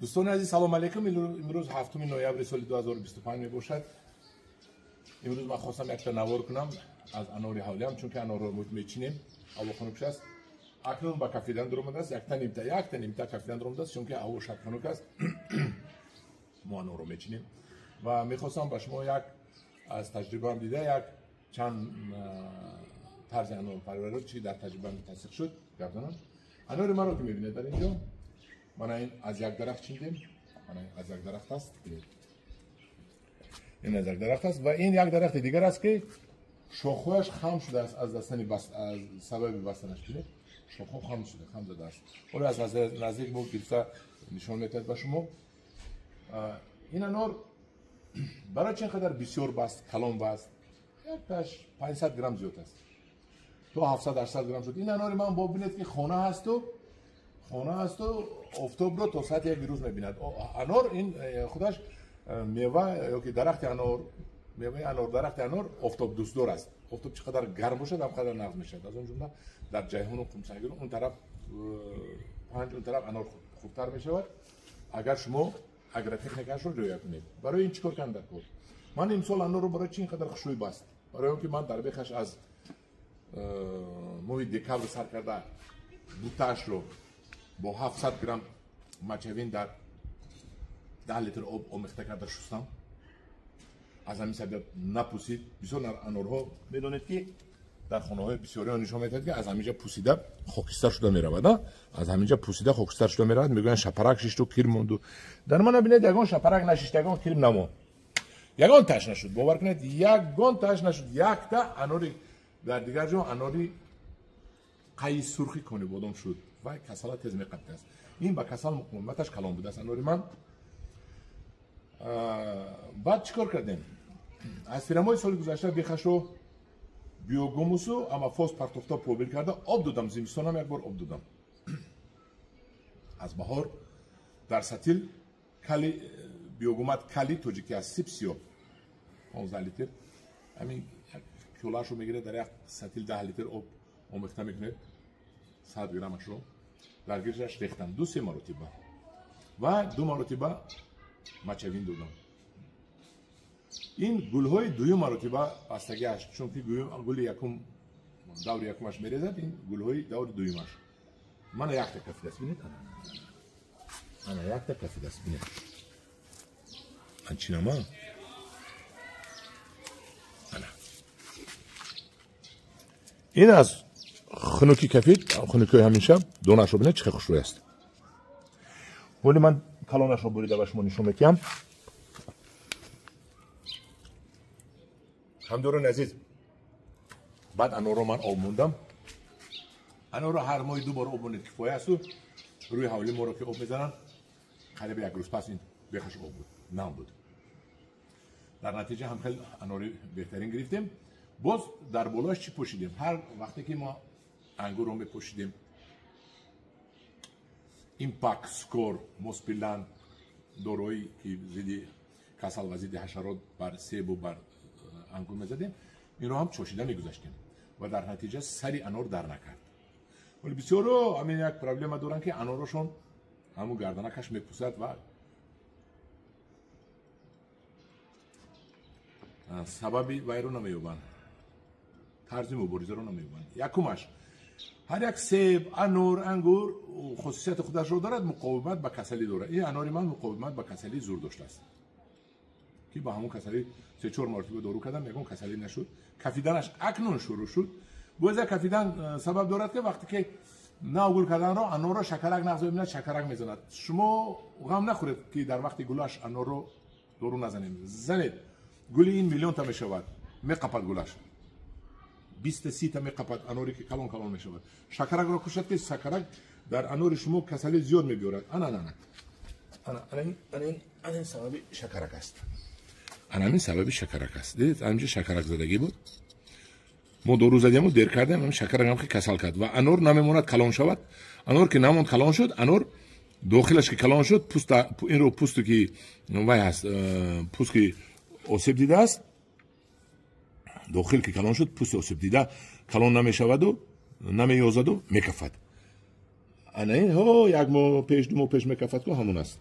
Дӯстони азиз, салом алейкум. Имрӯз 7 ноябри соли 2025 мебошад. Имрӯз ман хостам якта навор кунам аз анори ҳавлиам, чунки анорро мечинем, ҳаво хунук аст. Акнун ба кафидан дуромадааст, якта нимта кафидан дуромадааст, чунки ҳаво шаб хунук аст. Мо анорро мечинем ва мехостам ба шумо як аз таҷрибаам дида як чанд тарзи анорпарвариро, чи дар таҷрибаам тасдиқ шуд, гап занам. Анори маро ки мебинед дар инҷо, мана ин аз як дарахт чиндем, мана ин аз як дарахт аст, ин аз як дарахт аст ва ин як дарахти дигар аст, ки шохҳояш хам шудааст аз дастани аз сабаби бастанаш. Бинед, шохҳо хам шуда, хам задааст. Ҳоло аз наздик мо гирифта нишон метиҳад ба шумо. Ин анор барои чӣ қадар бисёр баст, калон баст, якташ 500 грамм зиёд аст, то 700-800 грамм шуд. Ин анори ман бо бинед, ки хона ҳасту офтобро то саати 1 рӯз мебинад. Анор ин худаш мева ёки дарахти анор, меваи анор, дарахти анор офтоб дӯстдор аст. Офтоб чӣ қадар гарм бошад, ҳам қадар нағз мешавад. Аз он ҷумла дар Ҷайҳуну Қумсангир он тараф панҷ, он тараф анор хубтар мешавад, агар шумо агротехникашро риоя кунед. Барои ин чӣ кор кардам дар кор? Ман имсол анорро барои чӣ ин қадар хушрӯй баст? Барои он ки ман дар бехаш аз моҳи декабр сар карда бутаашро бо 700 грамм мачавин дар 10 литр об омехта карда шустам. Аз ҳамин сабаб напусид. Бисёр анорҳо медонед, ки дар хонаҳои бисёриҳо нишон медиҳад, ки аз ҳаминҷа пусида хокистар шуда меравад. Аз ҳаминҷа пусида хокистар шуда меравад. Мегӯянд шапарак шишту кир монду. Дар мана бинед, ягон шапарак нашишт, ягон кирм намонд, ягон таш нашуд. Бовар кунед, ягон таш нашуд. Якта анори дар дигар ҷо анори қайи сурхи конибодом шуд ва касала тез меқапидааст. Ин ба касал муқовиматаш калон будааст анори ман. Баъд чӣ кор кардем? Аз тирамоҳи соли гузашта бехашро биогумусу амафос партофта побил карда об додам. Зимистонам як бор об додам. Аз баҳор дар сатил кали биогумат, кали тоҷикӣ аз сип сиёҳ 15 литр, ҳамин пиёлаашро мегирад, дар як сатил 10 литр об омехта мекунед, 100 граммашро дар гиршаш рехтам 2-3 маротиба ва 2 маротиба мачавин додам. Ин гулҳои дуюм маротиба бастагиаш, чунки гули якум даври якумаш мерезад, ин гулҳои даври дуюмаш. Мана якта кафидааст, бинед, ана якта кафидааст, бинед. Ан чинама? Ана. Ин аз хунукӣ кафид, хунукиҳои ҳамин шаб, донаашро бинед, чӣ хел хушрӯй аст. Ҳоли ман калонашро бурида ба шумо нишон медиҳам. Ҳамдорони азиз, баъд анорро ман об мондам. Анорро ҳар моҳи 2 бор об монед кифоя асту. Рӯи ҳавли моро ки об мезананд, қариби як рӯз пас ин бехаш об буд, нам буд. Дар натиҷа ҳам хел анори беҳтарин гирифтем. Боз дар болояш чӣ пӯшидем? Ҳар вақте ки мо ангурро мепӯшидем, импак, скор, моспилан, дорои ки зидди касал ва зидди ҳашарот бар себу бар ангур мезадем, инро ҳам чошида мегузаштем ва дар натиҷа сари анор дар накард. Вале бисёро ҳамин як проблема доранд, ки анорошон ҳамун гарданакаш мепусад ва сабаби вайро намеёбанд, тарзи муборизаро намеёбанд. Якумаш, ҳар як себ, анор, ангур хусусияти худашро дорад, муқовимат ба касалӣ дорад. Ин анори ман муқовимат ба касалӣ зур доштааст, ки ба ҳамон касалӣ 3-4 маротиба дору кардам, ягон касалӣ нашуд. Кафиданаш акнун шурӯъ шуд. Боз як кафидан сабаб дорад, ки вақте ки нав гул карданро анорро шакарак нағз мебинад, шакарак мезанад. Шумо ғам нахӯред, ки дар вақти гулаш анорро дору назанем. Занед, гули ин миллионта мешавад, меқапад гулаш, 20-30 та меқапад аноре ки калон калон мешавад. Шакаракро кушад, ки шакарак дар анори шумо касалӣ зиёд мебиёрад. Ана ана ана ана ана ин сабаби шакарак аст. Ана ҳамин сабаби шакарак аст. Дидед, ҳаминҷо шакарак задагӣ буд. Мо дору задему, дер кардем, ҳамин шакарак ҳам ки касал кард ва анор намемонад калон шавад. Анор ки намонд калон шуд, анор дохилаш ки калон шуд, пуста инро пусту ки вай ҳаст, пуст ки осеб дидааст, дохил ки калон шуд, пусти осеб дида калон намешаваду намеёзаду мекафад. Ана ин ҳо як моҳ пеш, 2 моҳ пеш мекафад, ку ҳамон аст.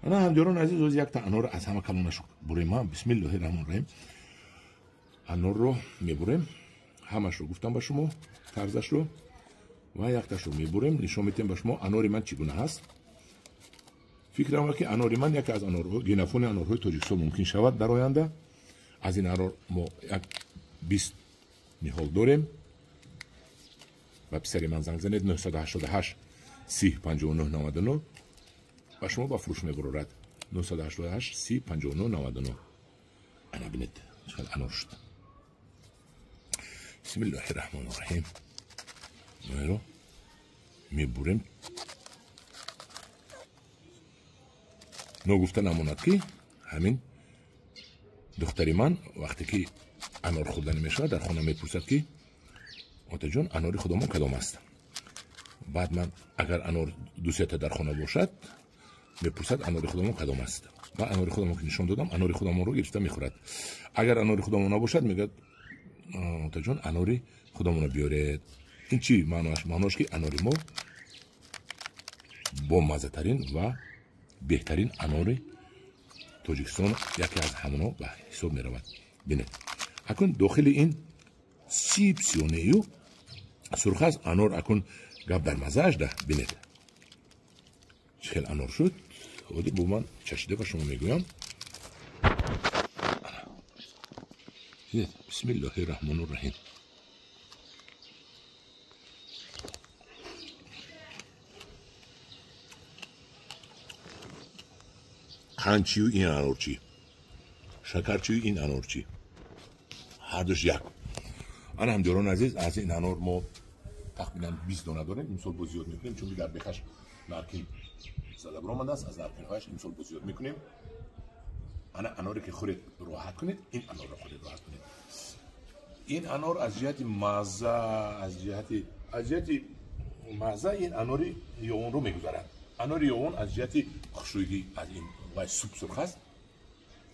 Ана ҳамдиёрон азиз, оз якта анор аз ҳама калонаш бурем. Бисмиллоҳи раҳмони раҳим. Анорро мебурем, ҳамашро гуфтам ба шумо тарзашро, ва якташро мебурем, нишон медиҳем ба шумо анори ман чӣ гуна ҳаст. Фикрам ки анори ман яке аз анорҳо, генофони анорҳои Тоҷикистон мумкин шавад дар оянда. Аз ин анор мо як 20 ниҳол дорем. Ба писари ман занг занед 988 30 59 99, ба шумо ба фурӯш мебарорад. 988 30 59 99. Ана бинед чӣ қадр анор шуд. Бисмиллоҳи раҳмони раҳим. Моро мебурем. Ногуфта намонад ки ҳамин духтари ман вақте ки анор хӯрданӣ мешавад, дар хона мепурсад ки отаҷон, анори худомон кадом аст? Баъд ман агар анор ду-сета дар хона бошад, мепурсад анори худомон кадом аст. Ва анори худамон ки нишон додам, анори худамонро гирифта мехӯрад. Агар анори худамон набошад, мегӯяд отаҷон, анори худамонро биёред. Ин чӣ маъноаш? Маъноаш ки анори мо бомаззатарин ва беҳтарин анори Тоҷикистон яке аз ҳамоно ба ҳисоб меравад. Бинед, акун дохили ин сиб сиёнею сурх аст анор. Акун гап дар маззааш да. Бинед чӣ хел анор шуд. Оди бо ман чашида ба шумо мегӯям. Бинед, бисмиллоҳи раҳмони раҳим. Қандчию ин анорчӣ, шакарчию ин анорчӣ, ҳардуш як. Ана ҳамдиёрон азиз, аз ин анор мо тахминан 20 дона дорем. Имсол боз зиёд мекунем, чунки дар бехаш наркин зада баромадааст. Аз наркинҳояш имсол боз зиёд мекунем. Ана аноре ки хӯред роҳат кунед, ин анорро хӯред роҳат кунед. Ин анор аз ҷиҳати мазза, аз ҷиҳати мазза ин анори ёвонро мегузарад. Анори ёвон аз ҷиҳати хушрӯйӣ аз ин вай суб сурх аст.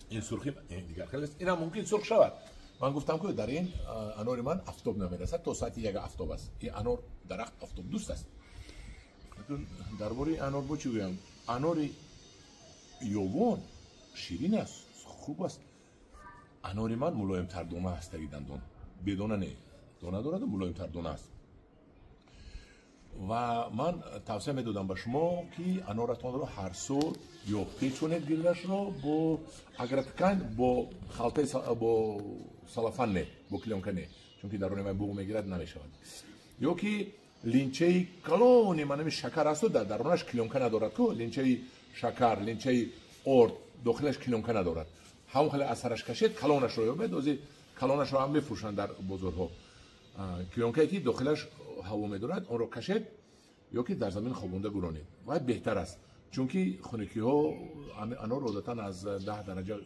Ин сурхи дигар хел аст. Инам мумкин сурх шавад. Ман гуфтам ки дар ин анори ман афтоб намерасад, то соати 1 афтоб аст. Ин анор дарахт афтобдӯст аст. Дар бораи анор бо чӣ гӯям? Анори ёвон ширин аст, хуб аст. Анори ман мулоимтар дона аст, таги дандон. Бедона не, дона дорад, мулоимтар дона аст. Ва ман тавсия медодам ба шумо ки аноратонро ҳар сол ё печонед гилдашро бо агроткань, бо халтаи, бо салафан не, бо клёнка не, чунки дар они буғ мегирад, намешавад. Ё ки линчаи калони манами шакар асту дар дарунаш клёнка надорад ку, линчаи шакар, линчаи орд дохилаш клёнка надорад. Ҳамон хеле аз сараш кашед, калонашро ёбед, ози калонашро ҳам мефурӯшанд дар бозорҳо. Клёнкае ки дохилаш ҳаво медорад, онро кашед ё ки дар замин хобонда гуронед. Вай беҳтар аст, чунки хунукиҳо анор одатан аз 10 дараҷа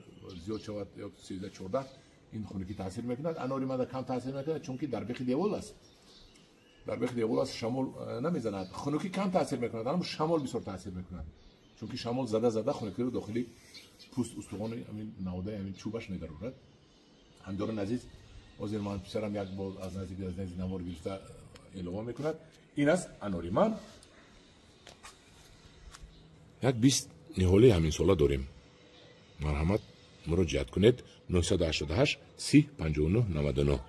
зиёд шавад ё 13-14, ин хунукӣ таъсир мекунад. Анори мада кам таъсир мекунад, чунки дар бехи девол аст. Дар бехи девол аст, шамол намезанад. Хунукӣ кам таъсир мекунад, аммо шамол бисёр таъсир мекунад, чунки шамол зада-зада хунукиро дохили пӯст, устухони ҳамин наводаи ҳамин чӯбаш медарорад. Ҳамдорон азиз, ҳозир ман писарам як бор аз наздик аз наздик навор гирифта илова мекунад. Ин аст анори ман. Як 20 ниҳоли ҳамин сола дорем. Марҳамат, муроҷиат кунед 988 30 59 99.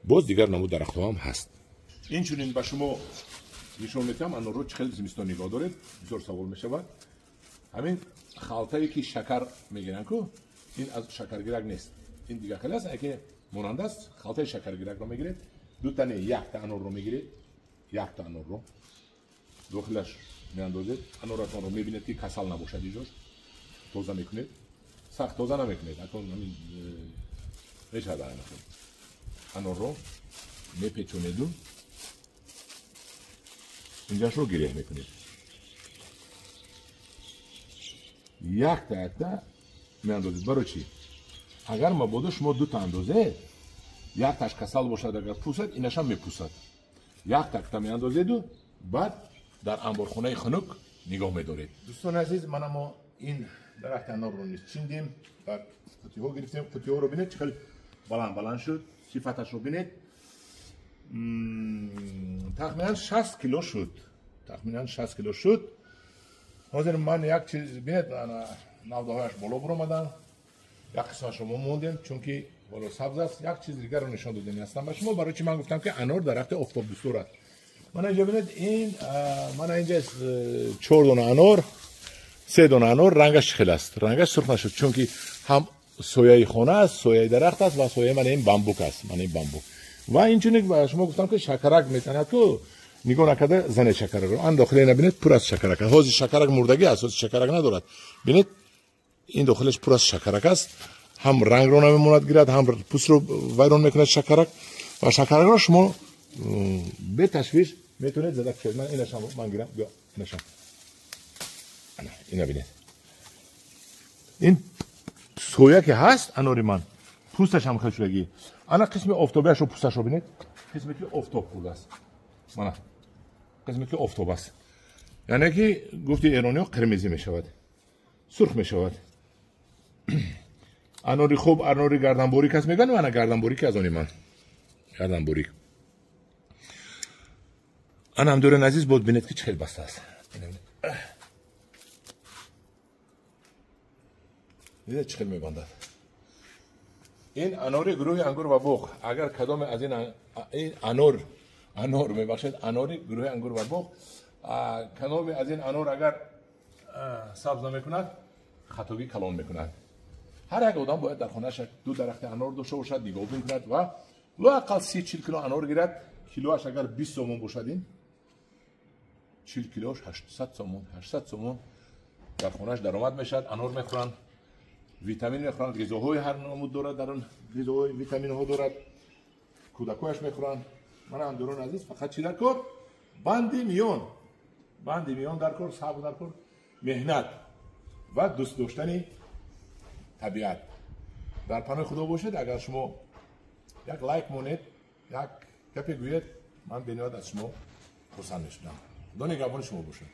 Боз дигар намуд дарахтҳо ҳам ҳаст. Инчунин ба шумо нишон медиҳам анорро чӣ хел зимистон нигоҳ доред. Бисёр савол мешавад. Ҳамин халтае ки шакар мегиранд ку, ин аз шакаргирак нест, ин дигар хел аст, яке монанд аст. Халтаи шакаргиракро мегиред, дута не, якта анорро мегиред, якта анорро дохилаш меандозед. Аноратонро мебинед ки касал набошад, иҷош тоза мекунед, сахт тоза намекунед, акун ҳамин мешавад. Анорро мепечонеду инҷашро гиреҳ мекунед. Якта якта меандозед. Барои чӣ? Агар мабодо шумо дута андозед, якташ касал бошад, агар пусад, инашам мепусад. Якта якта меандозеду баъд дар анборхонаи хунук нигоҳ медоред. Дӯстони азиз, мана мо ин дарахти анорро низ чиндем, дар қутиҳо гирифтем. Қутиҳоро бинед чӣ хел баланд баланд шуд, сифаташро бинед. Тахминан 60 кило шуд. Тахминан 60 кило шуд. Ҳозир ман як чиз бинед, навдаҳояш боло буромаданд, як қисмашро мо мондем, чунки боло сабз аст. Як чиз дигарро нишон додани ҳастам ба шумо, барои чи ман гуфтам ки анор дарахти офтобдӯстдор аст. Мана инҷа бинед, ин мана инҷа 4 дона анор, 3 дона анор, рангаш чӣ хел аст? Рангаш сурх нашуд, чунки ҳам сояи хона аст, сояи дарахт аст ва сояи мана ин бамбук аст, мана ин бамбук. Ва инчунин ба шумо гуфтам ки шакарак метанад, ку нигоҳ накарда занед шакаракро. Ан дохили ина бинед, пур аз шакарак аст. Ҳозир шакарак мурдагӣ аст, ҳозир шакарак надорад. Бинед, ин дохилаш пур аз шакарак аст. Ҳам рангро намемонад гирад, ҳам пӯстро вайрон мекунад шакарак. Ва шакаракро шумо беташвиш метавонед зада кушоед. Ман инашам ман гирам, биё инашам. Ина бинед. Ин соя ки ҳаст анори ман, пӯсташ ҳам хел шудагӣ. Ана қисми офтобиашро, пӯсташро бинед, қисме ки офтоб хӯрдааст. Мана қисме ки офтоб аст. Яъне ки гуфти эрониҳо қирмизӣ мешавад, сурх мешавад. Анори хуб, анори гарданборик аст мегӯянд, ана гарданборик аз они ман. Гарданборик. Ана ҳамдорон азиз, боз бинед ки чӣ хел баста аст. Дидед чӣ хел мебандад? Ин анори гурӯҳи ангур ва буғ. Агар кадоме аз ин анор мебахшед, анори гурӯҳи ангур ва буғ, кадоме аз ин анор агар сабз намекунад, хатогӣ калон мекунад. Ҳар як одам бояд дар хонааш 2 дарахти анор дошта бошад, нигоҳбин кунад ва лоақал 30-40 кило анор гирад. Килоаш агар 20 сомон бошад, ин 40 килоаш 800 сомон, 800 сомон дар хонааш даромад мешавад. Анор мехӯранд, витамин мехӯранд, ғизоҳои ҳар намуд дорад, дар он ғизоҳои витаминҳо дорад, кӯдакҳояш мехӯранд. Мана ҳамдорон азиз, фақат чӣ дар кор? Банди миён, банди миён дар кор, сабр дар кор, меҳнат ва дӯст доштани табиат. Дар паноҳи Худо бошед. Агар шумо як лайк монед, як гапе гӯед, ман бениҳоят аз шумо хурсанд мешудам. Худо нигаҳбони шумо бошад.